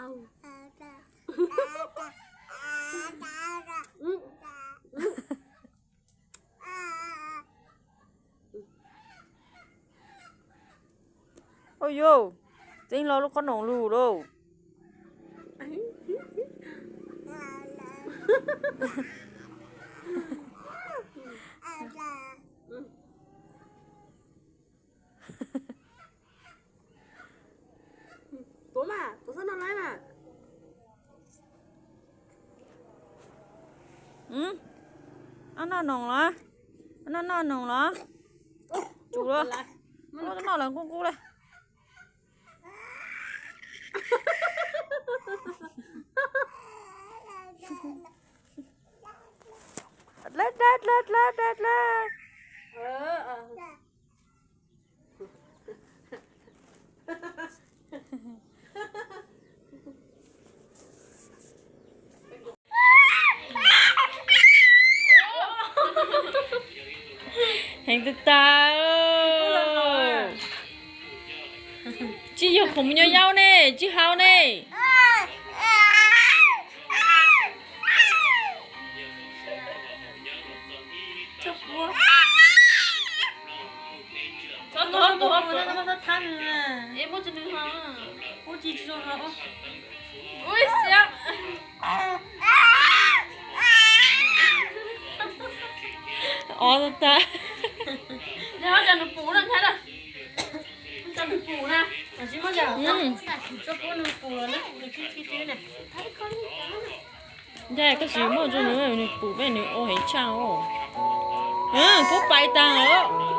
Ua yus, txeeb lo lub qhob noom lug lauj. Tuav mas, tuav xab noj laib mas. Ob noj noog los? Ob noj noj noog los? Tsum los? Noj lawm nqub nqub le. Dlawb dlawb dlawb dlawb dlawb dlawb. Heev tag tag. Tsis yog khoom me nyuam yaus ne, tsis haus ne. Ov tag. Ntshai koj tsis muaj rau nws, nws pum peb nws ua heev tshaj os. Kuv pais tag os.